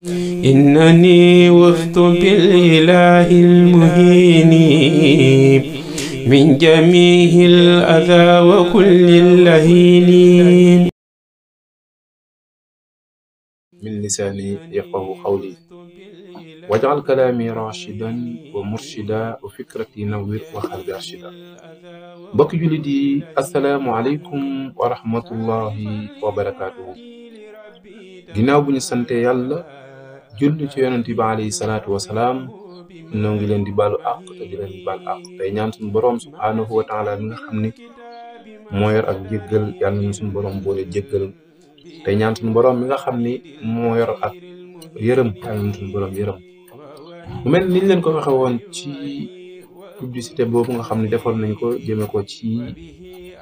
إنني وفت بالإله المهين من جميع الأذى وكل اللهين. من لساني يفقهوا قولي واجعل كلامي راشدا ومرشدا وفكرتي نوّر وقلبي أرشدا. mbokki jullit yi asalaamualeykum wa rahmatullahi wa barakaatuhu. ginnaaw bu ñu sante yàlla julli ci yonent bi alayhi salaatu wasalaam noo ngi leen di baalu àq te di leen baal àq tey ñaan suñu boroom subhaanahu wa taala mi nga xam ne moo yor ak jéggal yàlla na suñu boroom boole jéggal. tey ñaan suñu boroom mi nga xam ni moo yor ak yërëm yàlla na suñu boroom yërëm. mu mel niñ leen ko waxe woon ci publicité boobu nga xam ne defoon nañ ko jëme ko ci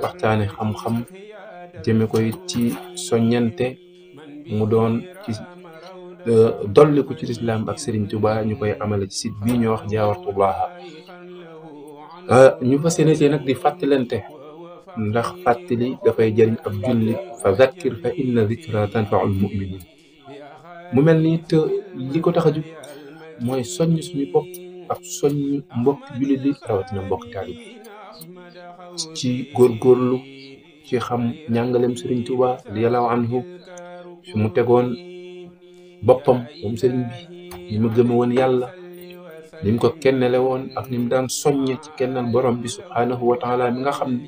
waxtaane xam-xam jëme ko ci soññante mu doon ci dolli ko ci lislaam ak Serigne Touba ñu koy amale ci site bii ñu wax Jaawartullaha. ñu fas yéene nag di fàttalante ndax fàttali dafay jëriñ ab jullit fa zakkir fa inna zikra tanfaul muminin. mu mel ni it li ko tax a jóg mooy soññ suñu bopp ak soññ mbokki jullit yi rawatina mbokki taalib ci góorgóorlu ci xam njàngaleem Serigne Touba radiyallahu anhu fi mu tegoon boppam moom Serigne bi ni mu gëme woon yàlla ni mu ko kennele woon ak ni mu daan soññe ci kennal borom bi subhaanahu wa taala mi nga xam ne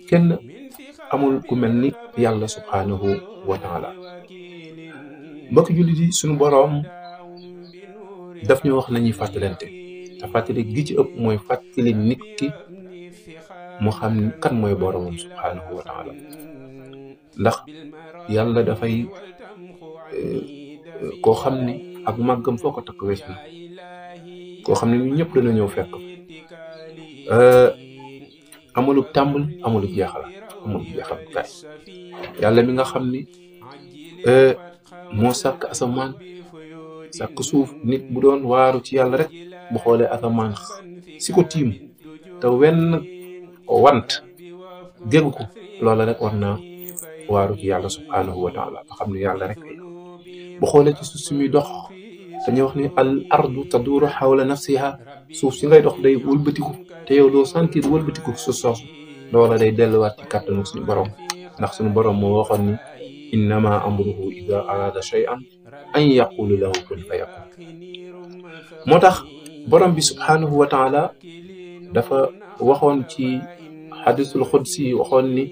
kenn amul ku mel ni yàlla subhaanahu wa taala. mbokki jullit yi suñu borom daf ñu wax nañuy fàttalante te fàttali gi ci ëpp mooy fàttali nit ki mu xam kan mooy boromam subhaanahu wa taala. ndax yàlla dafay koo xam ni ak màggam foo ko takk wees na koo xam ne ñu ñëpp dana ñëw fekk amulub tàmbal amulub jeexal kaay yàlla mi nga xam ni moo sàkk asamaan sàkk suuf. nit bu doon waaru ci yàlla rek bu xoolee asamaan si ko tiim te wenn want dégg ko loola rek war naa waaru ci yàlla subhaanahu wa taala ba xam ne yàlla rek ay bu xoolee ci suuf si muy dox dañuy wax ni al ardu taduuru xawla nafsiha. suuf si ngay dox day wëlbatiku te yow doo sentir wëlbatiku su soosu loola day delluwaat ci kàttanu suñu borom ndax suñu borom moo waxoon ni innama amruhu ida arada shay'an an yaqulu lahu kun fayakun. moo tax borom bi subhaanahu wa taala dafa waxoon ci xadisul xudsi waxoon ni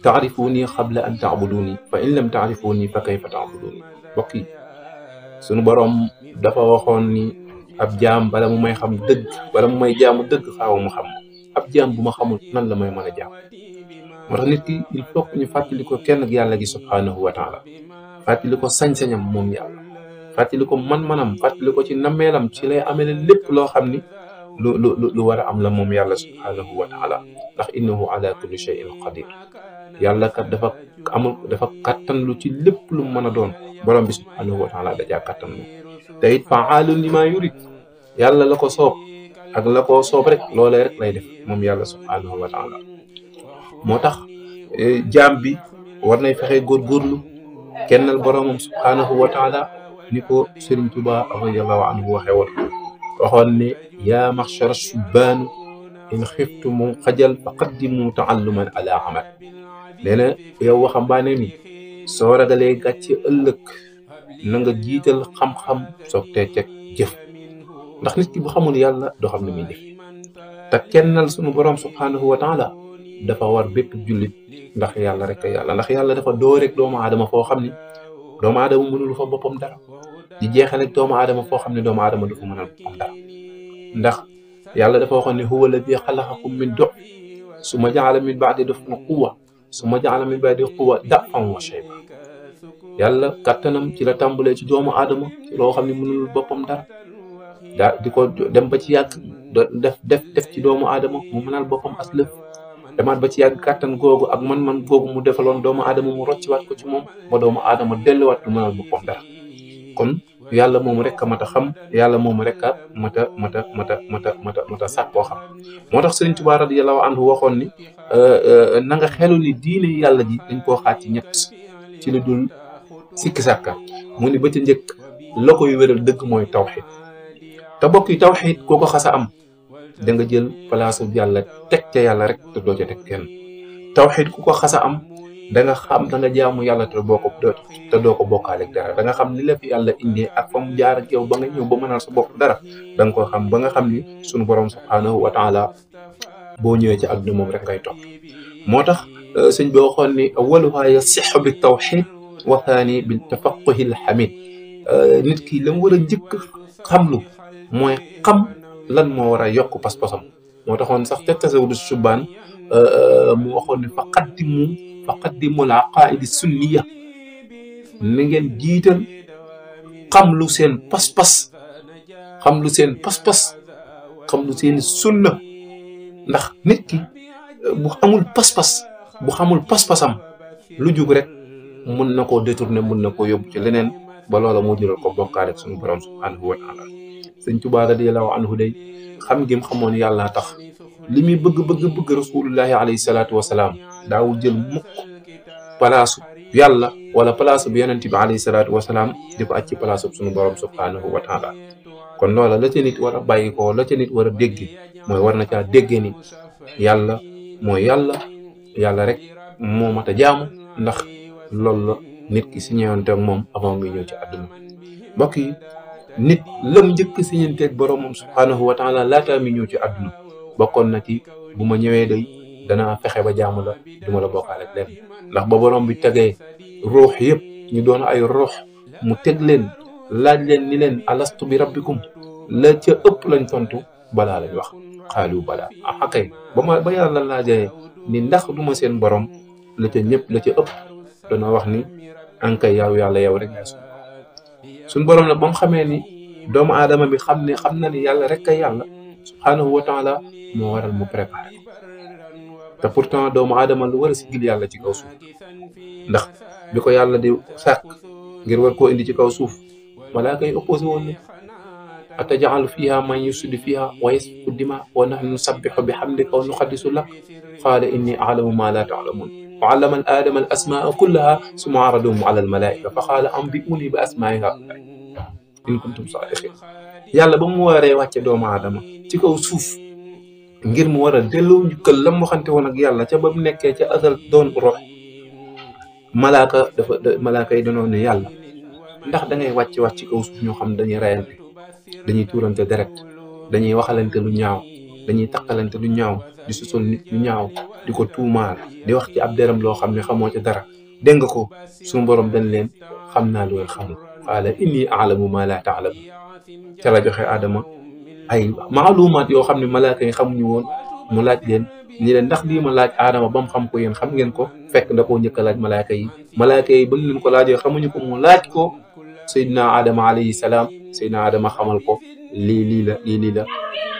taarifuni qabla an taabuduni fa in lam taarifuni fa kayfa taabuduni. mbokk yi sunu borom dafa waxoon ni ab jaam bala mu may xam dëgg bala mu may jaamu dëgg xaaw mu xam ab jaam bu ma xamul nan la may mën a jaam. moo tax nit ki il faut que ñu fàttali ko kenn ak yàlla gi subhaanahu wa taala fàttali ko sañ-sañam moom yàlla fàttali ko man-manam fàttali ko ci nammeelam ci lay amee lépp loo xam ni lu war a am la moom yàlla subhaanahu wa taala ndax innahu ala kulli shay'in qadir. yàlla kat dafa kattan lu ci lépp lu mën a doon borom bi subhaanahu wa taala dajaa kattan lu te it fa'aalun limaa yurid yàlla la ko soob ak la ko soob rek loolee rek lay def moom yàlla subhaanahu wa taala. moo tax jaam bi war nay fexe góorgóorlu kennal boromam subhaanahu wa taala ni ko Serigne Touba radiyallahu anhu waxoon ne yaa maxshara shubbaanu in xiftumu xajal fa qaddimu taalluman ala amal. nee na yow waxambaane mi soo ragalee gàcce ëllëg na nga jiital xam-xam soog tee teg jëf ndax nit ki bu xamul yàlla doo xam ne muy def te kennal sunu borom subhaanahu wa taala dafa war bépp jullit ndax yàlla rek yàlla ndax yàlla dafa doo rek doomu aadama foo xam ni doomu aadama mënul fa boppam dara di jeexal ak doomu aadama foo xam ne doomu aadama du fa mënal boppam dara ndax yàlla dafa waxoon ne huwa alladi xalaqakum min du'f summa ja'ala min ba'di du'fin quwwa summa ja'ala min ba'di quwwa da'fan wa shayba. yàlla kattanam ci la tàmbalee ci doomu aadama ci loo xam ne mënul boppam dara di ko dem ba ci yàgg def ci doomu aadama mu mënal boppam aslëf demaat ba ci yàgg kàttan googu ak man-man googu mu defaloon doomu aadama mu rocciwaat ko ci moom ba doomu aadama delluwaat lu mënal boppam dara. kon yàlla moomu rek a mat a xam yàlla moomu rek a mat a sàkkoo xam. moo tax Serigne Touba radiyallahu anhu waxoon ni na nga xelu ni diine yàlla ji dañ koo xaaj ci ñett ci lu dul sikki sàkka mu ni ba ca njëkk la koy wéral dëgg mooy tawxid te bokk yi tawxid koo ko xasa am da nga jël place yàlla teg ca yàlla rek te doo ca teg kenn tawxid ku ko xasa am da nga xam da nga jaamu yàlla te doo ko bokkaale ak dara da nga xam li la fi yàlla indee ak fa mu jaar ak yow ba nga ñëw ba mënal sa bopp dara da nga ko xam ba nga xam ni sunu borom subhanahu wa taala boo ñëwee ci àdduna moom rek ngay topp moo tax sëñ bi waxoon ni awaluha yasixu bi tawxid wa thani bil tafaquhi al hamid nit ki la mu war a njëkk xamlu mooy xam lan moo war a yokk pas-pasam moo taxoon sax te tasawudu subaan mu waxoon ne faqaddimu al aqaidi sunniya na ngeen jiital xam lu seen pas-pas xam lu seen pas-pas xam lu seen sunna ndax nit ki bu amul pas-pas bu xamul pas-pasam lu jug rek mun na koo détourner mun na koo yóbbu ci leneen ba loola moo jural ko bokkaale ak suñu borom subhanahu wa taala sëñ Tuubaa radiyallahu anhu day xam ngeen xamoon yàlla tax li muy bëgg rasulullahi alayhi salaatu wasalaam daawul jël mukk palaasu yàlla wala palaasu bi yonent bi alayhi salaatu wasalaam di ko aj ci palaasu suñu borom subhanahu wa taala kon loola la ca nit war a bàyyi ko la ca nit war a dégg mooy war na caa déggee ni yàlla mooy yàlla rek moo mat a jaamu ndax loolu la nit ki si ñëwante ak moom avant muy ñëw ci àdduna mbokk yi nit lam njëkk si ñëwanteeg boromam subhanahu wa taala laataa mi ñëw ci àdduna bokkoon na ci bu ma ñëwee day danaa fexe ba jaamu la duma la bokkaale ak leen ndax ba borom bi tegee ruux yëpp ñu doon ay ruux mu teg leen laaj leen ni leen alastu bi rabbikum la ca ëpp lañ tontu balaa lañ wax xaalu balaa akay ba yàlla laajee ni ndax duma seen borom la ca ñëpp la ca ëpp dana wax ni ankay yàlla yow rek yaay suñ borom nag ba mu xamee ni doomu aadama bi xam na ni yàlla rek kay yàlla subhanahu wa taala moo waral mu préparé te pourtant doomu aadama lu war a sigil yàlla ci kaw suuf ndax bi ko yàlla di sàkk ngir war koo indi ci kaw suuf malaaka yi opposé woon ne atajalu fiha man yufsidu fiha wa yasfiku dima wa nahnu nusabbihu bihamdika wa nuqaddisu lak qaala inni a'lamu ma la ta'lamun wa 'allama aadama al asmaa kullaha summa 'aradahum 'ala al malaa'ika fa qaala anbi'uni bi asmaa'i haa'ulaa'i in kuntum saadiqin yàlla ba mu waree wàcce doomu aadama ci kaw suuf ngir mu war a delloo njukkal lam waxante woon ak yàlla ca ba mu nekkee ca asal doon rox malaaka yi danoon ne yàlla ndax da ngay wàcc ci kaw suuf ñoo xam dañuy rayante dañuy tuurante deret dañuy waxalante lu ñaaw dañuy takkalante lu ñaaw di sosol nit lu ñaaw di ko tuumaal di wax ci ab deram loo xam ne xamoo ca dara dégg nga ko suñu borom dañ leen xam naa lu ngeen xamul qaala inni a'lamu ma la ta'lamun ca la joxe Adama ay maalumaat yoo xam ne malaaka yi xamuñu woon mu laaj leen ni leen ndax lii ma laaj Adama ba mu xam ko yéen xam ngeen ko fekk da koo njëkk a laaj malaaka yi ba leen ko laajee xamuñu ko mu laaj ko Seydina Adama alayhi salaam Seydina Adama xamal ko lii la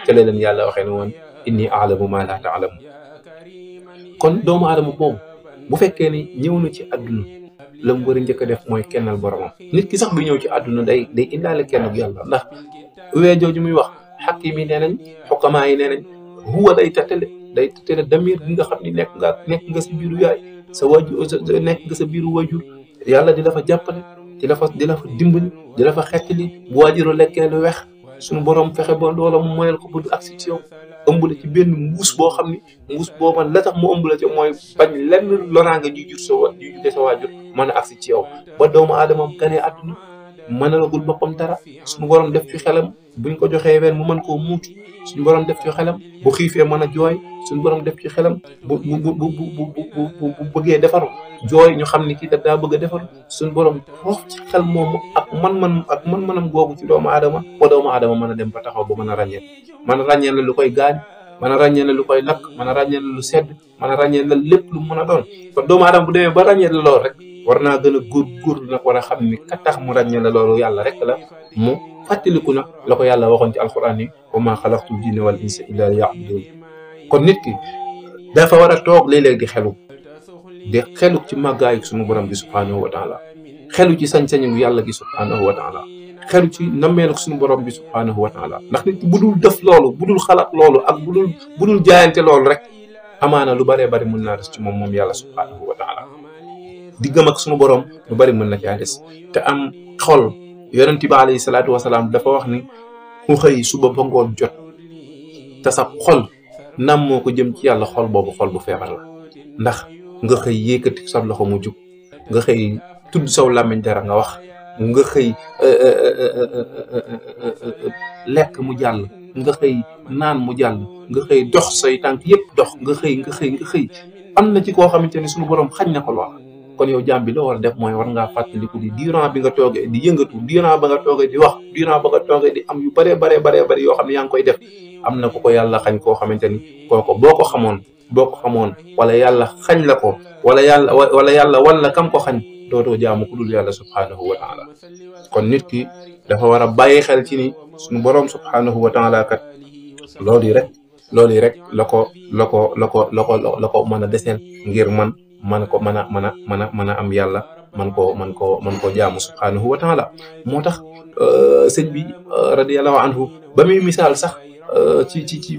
ca la leen yàlla waxee ne woon inni a'lamu ma la ta'lamun kon doomu Adama boobu bu fekkee ni ñëw na ci àdduna la mu war a njëkk a def mooy kennal boromam nit ki sax bi ñëw ci àdduna day indaale kenn ak yàlla ndax wee jooju muy wax xakim yi nee nañ xukamaa yi nee nañ huwa day tëtale damir bi nga xam ni nekk nga sa biiru yaay sa wajur nekk nga sa biiru wajur yàlla di la fa jàppale di la fa dimbali di la fa xettali bu waajuro lekkee lu wex suñu borom fexe ba loola mu moyal ko bu du agsi ci yow ëmb la ci benn mbuus boo xam ni mbuus booba la tax mu ëmb la ci mooy bañ lenn loraange juy jur sa waajur mën a agsi ci yow ba doomu aadama ganee àdduna mënalagul boppam dara suñu borom def ci xelam buñ ko joxee ween mu mën koo muutu suñu borom def ci xelam bu xiifee mën a jooy suñu borom def ci xelam bu bëggee defaru jooy ñu xam ni kii daa bëgg a defaru suñu borom roof ci xel moomu ak man-manam googu ci doomu aadama ba doomu aadama mën a dem ba taxaw ba mën a ràññeel la lu koy gaañ mën a ràññeel la lu koy lakk mën a ràññeel la lu sedd mën a ràññeel la lépp lu mën a doon kon doomu aadama bu demee ba ràññeel la lool rek war naa gën a góorgóorlu nag war a xam ni ka tax mu ràññeel la loolu yàlla rek la mu fàttaliku nag la ko yàlla waxoon ci alquran ni wa maa xalaqtul jinna wal insa illa liya'budun kon nit ki dafa war a toog léeg-léeg di xelu ci màggaayu suñu borom bi subhanahu wa taala xelu ci sañ-sañu yàlla gi subhanahu wa taala xelu ci nammeelu suñu borom bi subhanahu wa taala ndax nit ki bu dul def loolu bu dul xalaat loolu ak bu dul jaayante loolu rek amaana lu baree bari mën naa des ci moom yàlla subhanahu wa taala diggam ak suñu borom lu bari mën na caa des te am xol yonent bi alayhi salaatu wasalaam dafa wax ni ku xëy suba ba ngoon jot te sa xol nam moo ko jëm ci yàlla xol boobu xol bu feebar la ndax nga xëy yëkkati sa loxo mu jug nga xëy tudd saw làmmiñ dara nga wax nga xëy lekk mu jàll nga xëy naan mu jàll nga xëy dox say tànk yépp dox nga xëy am na ci koo xamante ni suñu borom xañ na ko lool kon yow jaam bi la war a def mooy war ngaa fàttaliku di durant bi nga toogee di yëngatu durant ba nga toogee di wax durant ba nga toogee di am yu bare yoo xam ne yaa ngi koy def am na ku ko yàlla xañ koo xamante ni kooko boo ko xamoon wala yàlla xañ la ko wala yàlla wala kam ko xañ dootoo jaamu ku dul yàlla subhaanahu wa taala kon nit ki dafa war a bàyyi xel ci ni suñu boroom subhaanahu wa taala kat loolu yi rek la ko mën a deseel ngir man ko mën a am yàlla man ko jaamu subhaanahu wa taala moo tax sëñ bi radiyallahu anhu ba muy misaal sax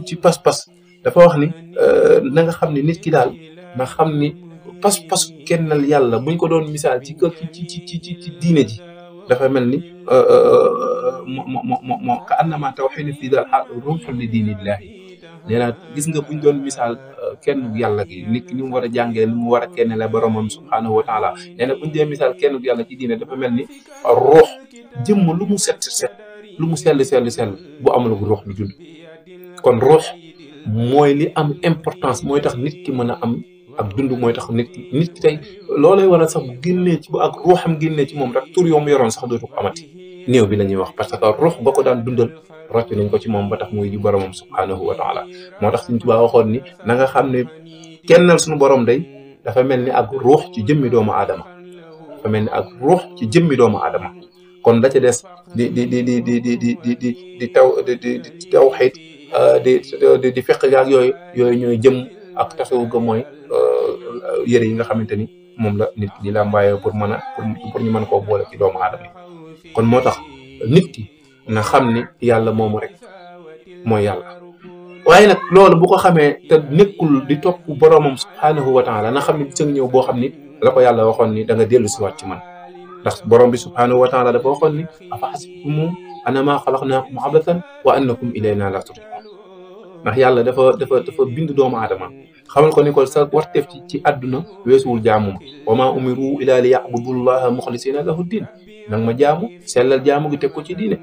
ci pas-pas dafa wax ni na nga xam ni nit ki daal na xam ni pas-pas kennal yàlla buñ ko doon misaal ci diine ji dafa mel ni moo ka annama tawxiid fi daal rumxul li diinillahi nee naa gis nga buñ doon misaal kenn yàlla gi nit ki ni mu war a jàngee ni mu war a kennale boromam subhaanahu wa taala nee na buñ dee misaal kenn yàlla ci diine dafa mel ni ruux jëmm lu mu set lu mu sell bu amul ruux du dund kon ruux mooy li am importance mooy tax nit ki mën a am ak dund mooy tax nit ki tey loolay waral sax bu génnee ci bu ak ruuxam génnee ci moom rek tur yoom yoroon sax dootu ko amati néew bi la ñuy wax parce que ruux ba ko daan dundal rocc nañ ko ci moom ba tax muy ji boromam subhaanahu wa taala moo tax Sëriñ Tuubaa waxoon ni na nga xam ne kennal suñu borom day dafa mel ni ak ruux ci jëmmi doomu aadama kon la ca des di tawxiid di fekk gaag yooyu ñooy jëm ak tasawu ga mooy yëre yi nga xamante ni moom la nit di la mbaayoo pour ñu mën koo boole ci doomu aadama yi kon moo tax nit ki na xam ni yàlla moomu rek mooy yàlla waaye nag loolu bu ko xamee te nekkul di topp boromam subhaanahu wa taala na xam ni bisa ngi ñëw boo xam ni la ko yàlla waxoon ni da nga dellu si waat ci man ndax borom bi subhaanahu wa taala dafa waxoon ni afa hasibtum annamaa xalaqnaakum abatan wa annakum ilaynaa laa turjaun ndax yàlla dafa bind doomu aadama xamal ko ni ko sa warteef ci àdduna weesuwul jaamu ma wa maa umiru illa li ya'budullaha muxlisina lahu diin nag ma jaamu sellal jaamu gi teg ko ci diine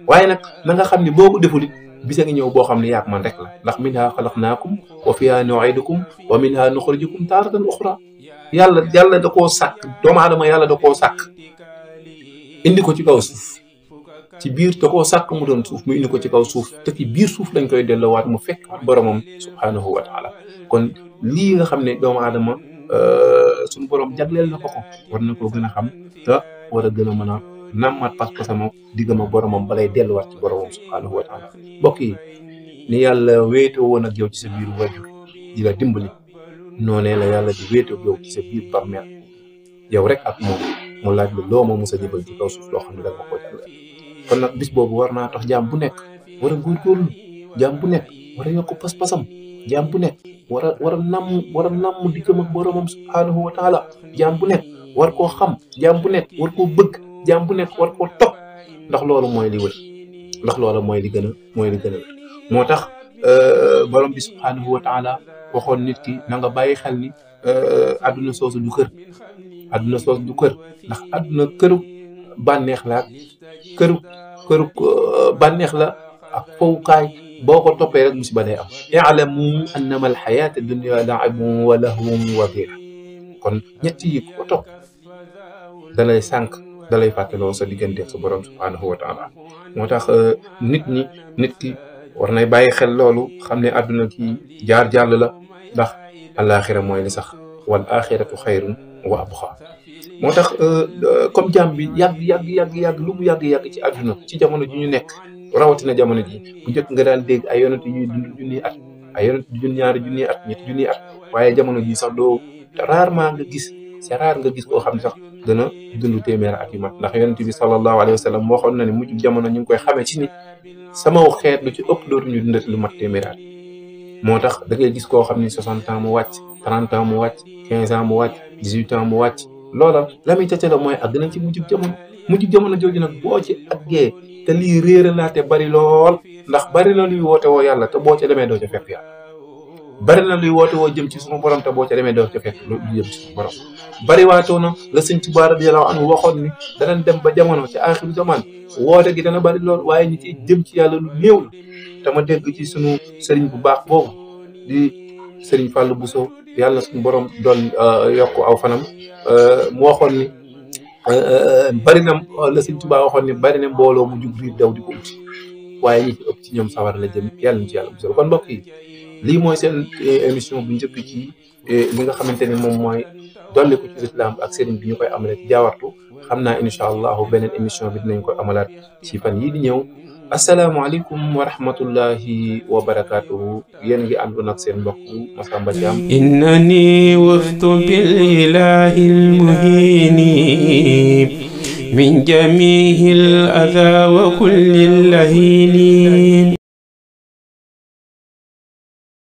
waaye nag na nga xam ni boo ko deful it bisa ngi ñëw boo xam ne yaak man rek la ndax minha xalaqnaakum wa fiha nu'iidukum wa minha nuxrijukum taaratan uxra yàlla da koo sàkk doomu aadama yàlla da koo sàkk indi ko ci kaw suuf ci biir da koo sàkk mu doon suuf mu indi ko ci kaw suuf te ci biir suuf lañ koy delloowaat mu fekk boromam subhaanahu wa taala kon lii nga xam ne doomu aadama suñu borom jagleel na ko war na koo gën a xam te war a gën a mën a nammat pas-pasam diggam ak boromam balay delluwaat ci boromam subhaanahu wa taala mbokk yi ni yàlla wéetoo woon ak yow ci sa biir wajur di la dimbali noonee la yàlla di wéetoo ak yow ci sa biir bàmmeel yow rek ak moom mu laaj la loo ma mos a jëfal ci kaw suuf loo xam ne da nga ko jàll kon nag bis boobu war naa tax jaam bu nekk war a góorgóorlu jaam bu nekk war a yokk pas-pasam jaam bu nekk war a namm diggam ak boromam subhaanahu wa taala jaam bu nekk war koo xam jaam bu nekk war koo bëgg jaam bu nekk war koo topp ndax loolu mooy li wër ndax loolu mooy li gën a wër moo tax borom bi subhaanahu wa taala waxoon nit ki na nga bàyyi xel ni àdduna soosu du kër ndax àdduna këru bànneex la këru bànneex la ak fowukaay boo ko toppee rek musiba day am i'lamu annama alxayaata dunya la'ibun wa lahwun wa ghayr kon ñett yi ko topp dalay sànq dalay fàttaloo sa diggante sa borom subhaanahu wa taala moo tax nit ki war nay bàyyi xel loolu xam ne àdduna ki jaar jàll la ndax alaaxira mooy li sax wal aaxiratu xayrun wa abqa moo tax comme jaam bi yàgg lu mu yàgg ci àdduna ci jamono ji ñu nekk rawatina jamono ji bu njëkk nga daan dégg ay yonent yuy dund junniy at ay yonent ñaari junniy at ñetti junniy at waaye jamono ji sax doo rarement nga gis c'est rare nga gis koo xam ne sax dana dund téeméer at yu mat ndax yonent bi sallallahu alayhi wa sallam waxoon na ne mujj jamono ñu ngi koy xamee ci ni sama xeet lu ci ëpp dootuñu dundati lu mat téeméer at moo tax da ngay gis koo xam ni 60 ans mu wàcc 30 ans mu wàcc 15 ans mu wàcc 18 ans mu wàcc loola la muy tëcale mooy àgg nañ ci mujjug jamono jooju nag boo ci àggee te lii réeralaate bari lool ndax bari na luy woote woo yàlla te boo ca demee doo ca fekk yàlla bari na luy woote woo jëm ci sunu borom te boo ca demee doo ca fekk lu jëm ci sunu borom bari waatoo na la Sëñ Tuubaa radiyallaahu anhu waxoon ni danañ dem ba jamono ci aaxiru zaman woote gi dana bari lool waaye ñi ci jëm ci yàlla lu néew la te ma dégg ci sunu sëriñ bu baax boobu di sëriñ Fallou Bousso yàlla suñu borom doon yokk aw fanam mu waxoon ni bari na la Sëñ Tuubaa waxoon ni bari na mbooloo mu jug riir daw di ko uti waaye ñi ci ëpp ci ñoom sawar la jëm yàlla ñu ci yàlla musal kon mbokk yi lii mooy seen émission bu njëkk ci li nga xamante ni moom mooy dolli ko ci lislaam ak sëriñ bi ñu koy amale ci Jaawartu xam naa incha allahu beneen émission bi dinañ ko amalaat ci fan yii di ñëw asalaamaaleykum wa rahmatullahi wa barakaatuhu yéen ngi àndoon ak seen mbokk Massamba Thiam innani wuftu bil ilahil muhini min jamihil adha wa kullil lahini